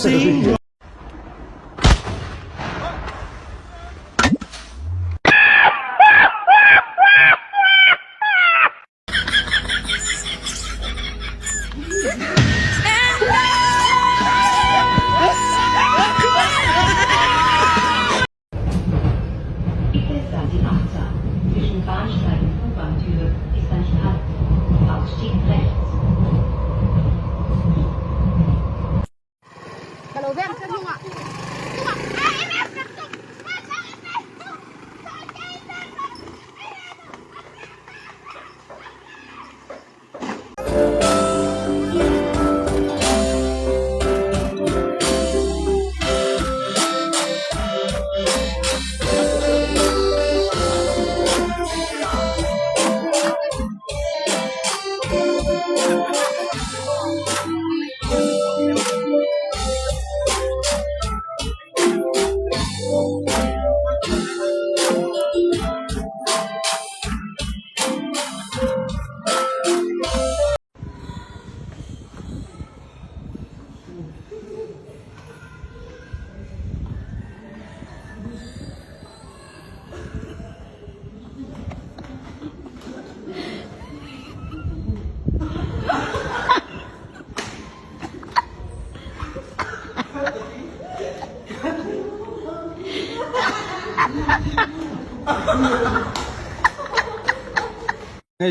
Hei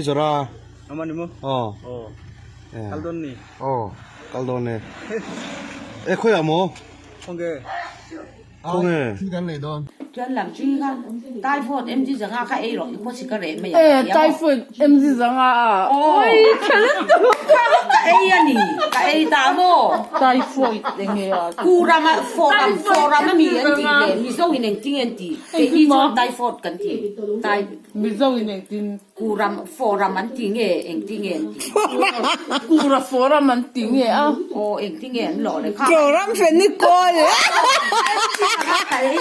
Zora. Ama ni maw? Aw. Aw. Kal dawn ni. Aw, kal dawn e. E khawiah maw? Khawnge. Khawnge. Thil kan lei dawn. Chuan lam chui kha typhoid MG zanga kha ei rawh i khaw chika reh mai ang. E typhoid MG zanga a. Oi kha ka ei a ni ka ei ta maw. Typhoid enge a. Kuram a foram foram a mi an tih le Mizo in engtin nge an tih keini chuan typhoid kan ti tai. Mizo in engtin. Kuram foram an ti nge engtin nge an tih. Kura foram an ti nge a. Aw engtin nge an lawh le kha. Foram fenikol. MG zanga ka ei.